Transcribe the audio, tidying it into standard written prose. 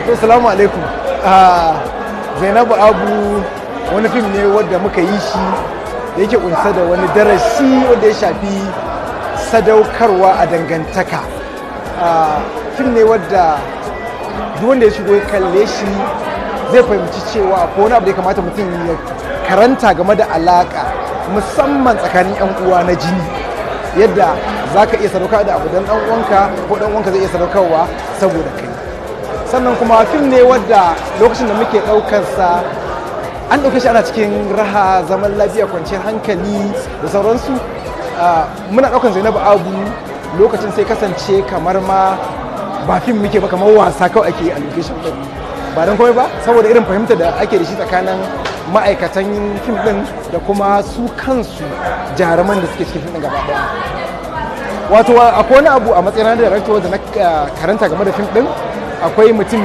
To, salamu alaikum. Zainabu Abu wani fim ne wadda muka yi shi da yake kunsa da wani darasi wanda ya shafi sadaukarwa a dangantaka. Fim ne wadda duk wanda ya shigo ya kalle shi zai fahimci cewa akwai wani abu da ya kamata mutum ya karanta game da alaka, musamman tsakanin 'yan uwa na jini, yadda za ka iya sadaukar da abu don ɗan uwanka, ko ɗan uwanka zai iya sadaukarwa saboda kai. Sannan kuma fim ne wadda lokacin da muke ɗaukarsa an ɗauke shi ana cikin raha, zaman lafiya, kwanciyar hankali da sauransu. Muna ɗaukan Zainabu Abu lokacin sai kasance kamar ma ba fim muke ba, kamar wasa kawai ake yi a location ɗin, ba don komai ba saboda irin fahimta da ake da shi tsakanin ma'aikatan fim ɗin da kuma su kansu jaruman da suke cikin fim ɗin gaba ɗaya. Wato akwai wani abu a matsayin na director da na karanta game da fim ɗin. Akwai mutum